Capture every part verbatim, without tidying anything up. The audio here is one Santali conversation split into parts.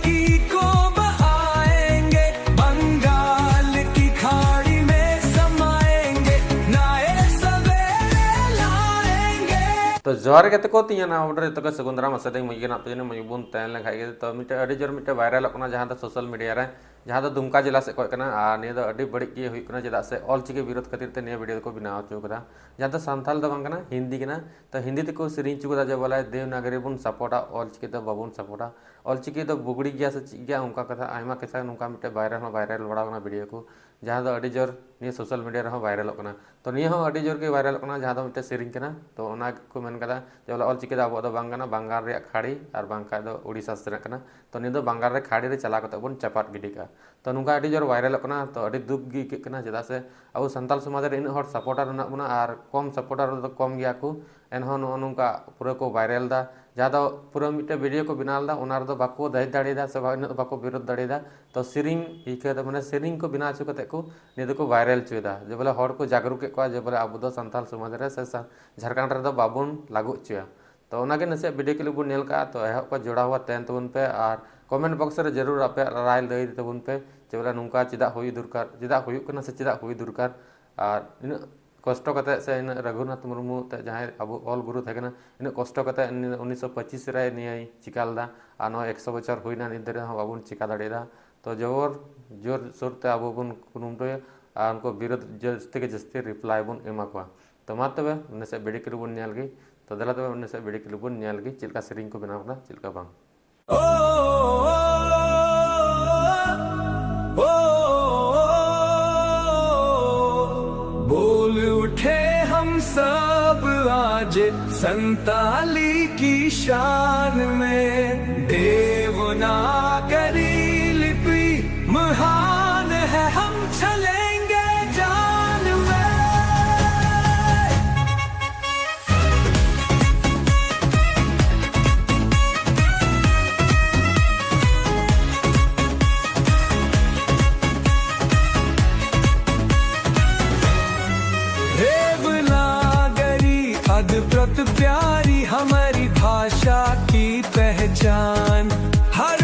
की को बहाएंगे, बंगाल की खाड़ी में समाएंगे, नए सवेरे लाएंगे। ᱛᱚ ᱡᱚᱦᱟᱨ ᱜᱮ ᱛᱟᱠᱚ, ᱛᱤᱧᱟᱹ ᱱᱟᱣᱟ video ᱨᱮ ᱡᱚᱛᱚ ᱜᱮ ᱥᱟᱹᱜᱩᱱ ᱫᱟᱨᱟᱢ᱾ ᱟᱥᱟ ᱫᱟᱹᱧ ᱢᱚᱡᱽ ᱜᱮ ᱢᱮᱱᱟᱜ ᱯᱮᱭᱟ᱾ ᱢᱚᱡᱽ ᱵᱚᱱ ᱛᱟᱦᱮᱸ ᱞᱮᱱ ᱠᱷᱟᱡ ᱜᱮ᱾ ᱛᱚ ᱢᱤᱫᱴᱮᱡ ᱟᱹᱰᱤ ᱡᱳᱨ ᱢᱤᱫᱴᱮᱡ viralᱚᱜ ᱠᱟᱱᱟ, ᱡᱟᱦᱟᱸ ᱫᱚ social media ᱨᱮ, ᱡᱟᱦᱟᱸ ᱫᱚ ᱫᱩᱢᱠᱟ ᱡᱮᱞᱟ ᱥᱮᱫ ᱠᱷᱚᱡ ᱠᱟᱱᱟ᱾ ᱟᱨ ᱱᱤᱭᱟᱹ ᱫᱚ ᱟᱹᱰᱤ ᱵᱟᱹᱲᱤᱡ ᱜᱮ ᱦᱩᱭᱩᱜ ᱠᱟᱱᱟ, ᱪᱮᱫᱟᱜ ᱥᱮ ᱚᱞᱪᱤᱠᱤ ᱵᱤᱨᱳᱫᱷ ᱠᱷᱟᱹᱛᱤᱨ ᱛᱮ ᱱᱤᱭᱟᱹ video ᱫᱚᱠᱚ ᱵᱮᱱᱟᱣ ᱦᱚᱪᱚ ᱠᱟᱫᱟ᱾ ᱡᱟᱦᱟᱸ ᱫᱚ ᱥᱟᱱᱛᱟᱞ ᱫᱚ ᱵᱟᱝ ᱠᱟᱱᱟ, ᱦᱤᱱᱫᱤ ᱠᱟᱱᱟ᱾ ᱛᱚ ᱦᱤᱱᱫᱤ ᱛᱮᱠᱚ ᱥᱮᱨᱮᱧ ᱦᱚᱪᱚ ᱠᱟᱫᱟ ᱡᱮ ᱵᱚᱞᱮ ᱫᱮᱵᱽᱱᱟᱜᱚᱨᱤ ᱵᱚᱱ ᱥᱟᱯᱳᱨᱴᱟ, ᱚᱞᱪᱤᱠᱤ ᱫᱚ ᱵᱟᱵᱚᱱ ᱥᱟᱯᱳᱨᱴᱟ᱾ ᱚᱞᱪᱤᱠᱤ ᱫᱚ ᱵᱩᱜᱲᱤ ᱜᱮᱭᱟ ᱥᱮ ᱪᱮᱫ ᱜᱮᱭᱟ, ᱚᱱᱠᱟ ᱠᱟᱛᱷᱟ ᱟᱭᱢᱟ ᱠᱟᱛᱷᱟ ᱱᱚᱝᱠᱟ ᱢᱤᱫᱴᱮᱡ viral ᱦᱚᱸ viral ᱵᱟᱲᱟᱣ ᱠᱟᱱᱟ video ᱠᱚ, ᱡᱟᱦᱟᱸ ᱫᱚ ᱟᱹᱰᱤ ᱡᱳᱨ ᱱᱤᱭᱟᱹ social media ᱨᱮᱦᱚᱸ viralᱚᱜ ᱠᱟᱱᱟ᱾ ᱛᱚ ᱱᱤᱭᱟᱹ ᱦᱚᱸ ᱟᱹᱰᱤ ᱡᱳᱨ ᱜᱮ viralᱚᱜ ᱠᱟᱱᱟ, ᱡᱟᱦᱟᱸ ᱫᱚ ᱢᱤᱫᱴᱮᱡ ᱥᱮᱨᱮᱧ ᱠᱟᱱᱟ᱾ ᱛᱚ ᱚᱱᱟ ᱜᱮᱠᱚ ᱢᱮᱱ ᱠᱟᱫᱟ ᱡᱮ ᱵᱚᱞᱮ ᱚᱞᱪᱤᱠᱤ ᱫᱚ ᱟᱵᱚᱣᱟᱜ ᱫᱚ ᱵᱟᱝ ᱠᱟᱱᱟ, ᱵᱟᱝᱜᱟᱞ ᱨᱮᱭᱟᱜ ᱠᱷᱟᱹᱲᱤ ᱟᱨ ᱵᱟᱝᱠᱷᱟᱡ ᱫᱚ ᱩᱲᱤᱥᱥᱟ ᱥᱮᱱᱟᱜ ᱠᱟᱱᱟ᱾ ᱛᱚ ᱱᱤᱭᱟᱹ ᱫᱚ ᱵᱟᱝᱜᱟᱞ ᱨᱮ ᱠᱷᱟᱹᱲᱤ ᱨᱮ ᱪᱟᱞᱟᱣ ᱠᱟᱛᱮ ᱵᱚᱱ ᱪᱟᱯᱟᱫ ᱜᱤᱰᱤ ᱠᱟᱜᱼᱟ᱾ ᱛᱚ ᱱᱚᱝᱠᱟ ᱟᱹᱰᱤ ᱡᱳᱨ viralᱚᱜ ᱠᱟᱱᱟ, ᱛᱚ ᱟᱹᱰᱤ ᱫᱩᱠ ᱜᱮ ᱟᱹᱭᱠᱟᱹᱜ ᱠᱟᱱᱟ, ᱪᱮᱫᱟᱜ ᱥᱮ ᱟᱵᱚ ᱥᱟᱱᱛᱟᱞ ᱥᱚᱢᱟᱡᱽ ᱨᱮ ᱤᱱᱟᱹᱜ ᱦᱚᱲ supporter ᱢᱮᱱᱟᱜ ᱵᱚᱱᱟ ᱟᱨ ᱠᱚᱢ supporter ᱫᱚ ᱠᱚᱢ ᱜᱮᱭᱟ ᱠᱚ, ᱮᱱᱦᱚᱸ ᱱᱚᱜᱼᱚ ᱱᱚᱝᱠᱟ ᱯᱩᱨᱟᱹ ᱠᱚ viral ᱫᱟ᱾ ᱡᱟᱦᱟᱸ ᱫᱚ ᱯᱩᱨᱟᱹ ᱢᱤᱫᱴᱮᱡ video ᱠᱚ ᱵᱮᱱᱟᱣ ᱞᱮᱫᱟ, ᱚᱱᱟ ᱨᱮᱫᱚ ᱵᱟᱠᱚ ᱫᱮᱡ ᱫᱟᱲᱮᱭᱟᱫᱟ ᱥᱮ ᱵᱟ-, ᱤᱱᱟᱹᱜ ᱵᱟᱠᱚ ᱵᱤᱨᱳᱫ ᱫᱟᱲᱮᱭᱟᱫᱟ᱾ ᱛᱚ ᱥᱮᱨᱮᱧ ᱤᱠᱷᱟᱹ ᱫᱚ ᱢᱟᱱᱮ ᱥᱮᱨᱮᱧ ᱠᱚ ᱵᱮᱱᱟᱣ ᱦᱚᱪᱚ ᱠᱟᱛᱮ ᱠᱚ ᱱᱤᱭᱟᱹ ᱫᱚᱠᱚ viral ᱦᱚᱪᱚᱭᱮᱫᱟ ᱡᱮ ᱵᱚᱞᱮ ᱦᱚᱲ ᱠᱚ ᱡᱟᱜᱽᱨᱩᱠ ᱠᱮᱫ ᱠᱚᱣᱟ ᱡᱮ ᱵᱚᱞᱮ ᱟᱵᱚ ᱫᱚ ᱥᱟᱱᱛᱟᱞ ᱥᱚᱢᱟᱡᱽ ᱨᱮ ᱥᱮ ᱥᱟ-, ᱡᱷᱟᱲᱠᱷᱚᱸᱰ ᱨᱮᱫᱚ ᱵᱟᱵᱚᱱ ᱞᱟᱹᱜᱩ ᱦᱚᱪᱚᱭᱟ᱾ ᱛᱚ ᱚᱱᱟᱜᱮ ᱱᱟᱥᱮᱭᱟᱜ video clip ᱵᱚᱱ ᱧᱮᱞ ᱠᱟᱜᱼᱟ᱾ ᱛᱚ ᱮᱦᱚᱵ ᱠᱷᱚᱱ ᱡᱚᱲᱟᱣ ᱛᱟᱦᱮᱱ ᱛᱟᱵᱚᱱ ᱯᱮ ᱟᱨ comment box ᱨᱮ ᱡᱟᱹᱨᱩᱲ ᱟᱯᱮᱭᱟᱜ ᱨᱟᱭ ᱞᱟᱹᱭ ᱛᱟᱵᱚᱱ ᱯᱮ ᱡᱮ ᱵᱚᱞᱮ ᱱᱚᱝᱠᱟ ᱪᱮᱫᱟᱜ ᱦᱩᱭ ᱫᱚᱨᱠᱟᱨ, ᱪᱮᱫᱟᱜ ᱦᱩᱭᱩᱜ ᱠᱟᱱᱟ ᱥᱮ ᱪᱮᱫᱟᱜ ᱦᱩᱭ ᱫᱚᱨᱠᱟᱨ᱾ ᱟᱨ ᱤᱱᱟᱹᱜ ᱠᱚᱥᱴᱚ ᱠᱟᱛᱮ ᱥᱮ ᱤᱱᱟᱹᱜ ᱨᱟᱹᱜᱷᱩᱱᱟᱛᱷ ᱢᱩᱨᱢᱩ ᱛᱮ ᱡᱟᱦᱟᱸᱭ ᱟᱵᱚ ᱚᱞ ᱜᱩᱨᱩ ᱛᱟᱦᱮᱸ ᱠᱟᱱᱟ, ᱤᱱᱟᱹᱜ ᱠᱚᱥᱴᱚ ᱠᱟᱛᱮ ᱩᱱᱤ ᱩᱱᱤᱥᱥᱚ ᱯᱚᱸᱪᱤᱥ ᱨᱮ ᱱᱤᱭᱟᱹᱭ ᱪᱤᱠᱟ ᱞᱮᱫᱟ᱾ ᱟᱨ ᱱᱚᱣᱟ ᱮᱠᱥᱚ ᱵᱚᱪᱷᱚᱨ ᱦᱩᱭᱱᱟ, ᱱᱤᱛ ᱫᱷᱟᱹᱨᱤᱡ ᱦᱚᱸ ᱵᱟᱵᱚᱱ ᱪᱤᱠᱟ ᱫᱟᱲᱮᱭᱟᱫᱟ᱾ ᱛᱚ ᱡᱚᱵᱚᱨ ᱡᱳᱨ ᱥᱳᱨ ᱛᱮ ᱟᱵᱚ ᱵᱚᱱ ᱠᱩᱨᱩᱢᱩᱴᱩᱭᱟ ᱟᱨ ᱩᱱᱠᱩ ᱵᱤᱨᱳᱫᱷ ᱡᱟᱹᱥᱛᱤ ᱠᱮ ᱡᱟᱹᱥᱛᱤ reply ᱵᱚᱱ ᱮᱢᱟ ᱠᱚᱣᱟ᱾ ᱛᱚ ᱢᱟ ᱛᱚᱵᱮ ᱱᱟᱥᱮ video clip ᱵᱚᱱ ᱧᱮᱞ ᱜᱮ᱾ ᱛᱚ ᱫᱮᱞᱟ ᱛᱚᱵᱮ ᱱᱟᱥᱮ video clip ᱵᱚᱱ ᱧᱮᱞ ᱜᱮ, ᱪᱮᱫ ᱞᱮᱠᱟ ᱥᱮᱨᱮᱧ ᱠᱚ ᱵᱮᱱᱟᱣ ᱠᱟᱫᱟ, ᱪᱮᱫ ᱞᱮᱠᱟ ᱵᱟᱝ᱾ ओ, ओ, बोल उठे हम सब आज संताली की शान में। देवनागरी लिपि महान है, हम चलेंगे जान में। देवनागरी अद्भुत प्यारी हमारी भाषा की पहचान। हर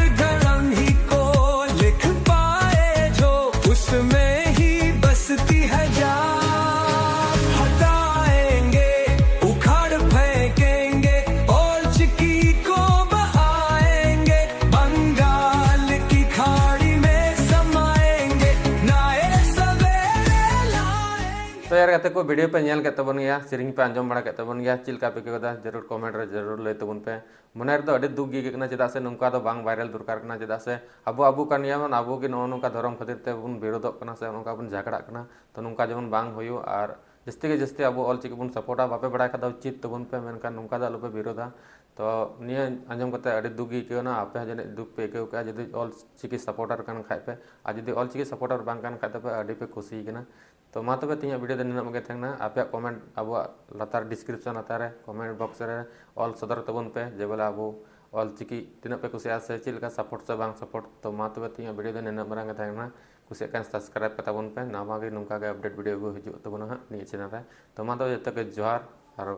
ᱜᱟᱛᱮ ᱠᱚ, video ᱯᱮ ᱧᱮᱞ ᱠᱮᱫ ᱛᱟᱵᱚᱱ ᱜᱮᱭᱟ, ᱥᱮᱨᱮᱧ ᱯᱮ ᱟᱸᱡᱚᱢ ᱵᱟᱲᱟ ᱠᱮᱫ ᱛᱟᱵᱚᱱ ᱜᱮᱭᱟ, ᱪᱮᱫ ᱞᱮᱠᱟ ᱯᱮ ᱟᱹᱭᱠᱟᱹᱣ ᱠᱮᱫᱟ ᱡᱟᱹᱨᱩᱲ comment ᱨᱮ ᱡᱟᱹᱨᱩᱲ ᱞᱟᱹᱭ ᱛᱟᱵᱚᱱ ᱯᱮ᱾ ᱢᱚᱱᱮ ᱨᱮᱫᱚ ᱟᱹᱰᱤ ᱫᱩᱠ ᱜᱮ ᱟᱹᱭᱠᱟᱹᱜ ᱠᱟᱱᱟ, ᱪᱮᱫᱟᱜ ᱥᱮ ᱱᱚᱝᱠᱟ ᱫᱚ ᱵᱟᱝ viral ᱫᱚᱨᱠᱟᱨ ᱠᱟᱱᱟ, ᱪᱮᱫᱟᱜ ᱥᱮ ᱟᱵᱚ ᱟᱵᱚ ᱠᱟᱱ ᱜᱮᱭᱟᱵᱚᱱ, ᱟᱵᱚ ᱜᱮ ᱱᱚᱜᱼᱚ ᱱᱚᱝᱠᱟ ᱫᱷᱚᱨᱚᱢ ᱠᱷᱟᱹᱛᱤᱨ ᱛᱮ ᱵᱚᱱ ᱵᱤᱨᱳᱫᱚᱜ ᱠᱟᱱᱟ ᱥᱮ ᱱᱚᱝᱠᱟ ᱵᱚᱱ ᱡᱷᱟᱜᱽᱲᱟᱜ ᱠᱟᱱᱟ᱾ ᱛᱚ ᱱᱚᱝᱠᱟ ᱡᱮᱢᱚᱱ ᱵᱟᱝ ᱦᱩᱭᱩᱜ, ᱟᱨ ᱡᱟᱹᱥᱛᱤ ᱜᱮ ᱡᱟᱹᱥᱛᱤ ᱟᱵᱚ ᱚᱞ ᱪᱤᱠᱤ ᱵᱚᱱ ᱥᱟᱯᱳᱨᱴᱟ᱾ ᱵᱟᱯᱮ ᱵᱟᱲᱟᱭ ᱠᱷᱟᱡ ᱫᱚ ᱪᱮᱫ ᱛᱟᱵᱚᱱ ᱯᱮ, ᱢᱮᱱᱠᱷᱟᱱ ᱱᱚᱝᱠᱟ ᱫᱚ ᱟᱞᱚᱯᱮ ᱵᱤᱨᱳᱫᱟ᱾ ᱛᱚ ᱱᱤᱭᱟᱹ ᱟᱸᱡᱚᱢ ᱠᱟᱛᱮ ᱟᱹᱰᱤ ᱫᱩᱠ ᱜᱮ ᱟᱹᱭᱠᱟᱹᱣ ᱮᱱᱟ, ᱟᱯᱮ ᱦᱚᱸ ᱡᱟᱹᱱᱤᱡ ᱫᱩᱠ ᱯᱮ ᱟᱹᱭᱠᱟᱹᱣ ᱠᱟᱜᱼᱟ ᱡᱩᱫᱤ ᱚᱞ ᱪᱤᱠᱤ supporter ᱠᱟᱱ ᱠᱷᱟᱡ ᱯᱮ, ᱟᱨ ᱡᱩᱫᱤ ᱚᱞ ᱪᱤᱠᱤ supporter ᱵᱟᱝ ᱠᱟᱱ ᱠᱷᱟᱡ ᱫᱚᱯᱮ ᱟᱹᱰᱤ ᱯᱮ ᱠᱩᱥᱤ ᱠᱟᱱᱟ᱾ ᱛᱚ ᱢᱟ ᱛᱚᱵᱮ ᱛᱮᱦᱮᱧᱟᱜ video ᱫᱚ ᱱᱤᱱᱟᱹᱜ ᱜᱮ ᱛᱟᱦᱮᱸ ᱠᱟᱱᱟ᱾ ᱟᱯᱮᱭᱟᱜ comment ᱟᱵᱚᱣᱟᱜ ᱞᱟᱛᱟᱨ description ᱞᱟᱛᱟᱨ ᱨᱮ comment box ᱨᱮ ᱚᱞ ᱥᱚᱫᱚᱨ ᱛᱟᱵᱚᱱ ᱯᱮ ᱡᱮ ᱵᱚᱞᱮ ᱟᱵᱚ ᱚᱞ ᱪᱤᱠᱤ ᱛᱤᱱᱟᱹᱜ ᱯᱮ ᱠᱩᱥᱤᱭᱟᱜᱼᱟ ᱥᱮ ᱪᱮᱫ ᱞᱮᱠᱟ support ᱥᱮ ᱵᱟᱝ support᱾ ᱛᱚ ᱢᱟ ᱛᱚᱵᱮ ᱛᱮᱦᱮᱧᱟᱜ video ᱫᱚ ᱱᱤᱱᱟᱹᱜ ᱢᱟᱨᱟᱝ ᱜᱮ ᱛᱟᱦᱮᱸ ᱠᱟᱱᱟ᱾ ᱠᱩᱥᱤᱭᱟᱜ ᱠᱷᱟᱱ subscribe ᱠᱟᱛᱟ ᱵᱚᱱ ᱯᱮ, ᱱᱟᱣᱟ ᱜᱮ ᱱᱚᱝᱠᱟ ᱜᱮ update video ᱠᱚ ᱦᱤᱡᱩᱜ ᱛᱟᱵᱚᱱᱟ ᱦᱟᱸᱜ ᱱᱤᱭᱟᱹ channel ᱨᱮ᱾ ᱛᱚ ᱢᱟ ᱛᱚᱵᱮ ᱡᱚᱛᱚ ᱜᱮ ᱡᱚᱦᱟᱨ᱾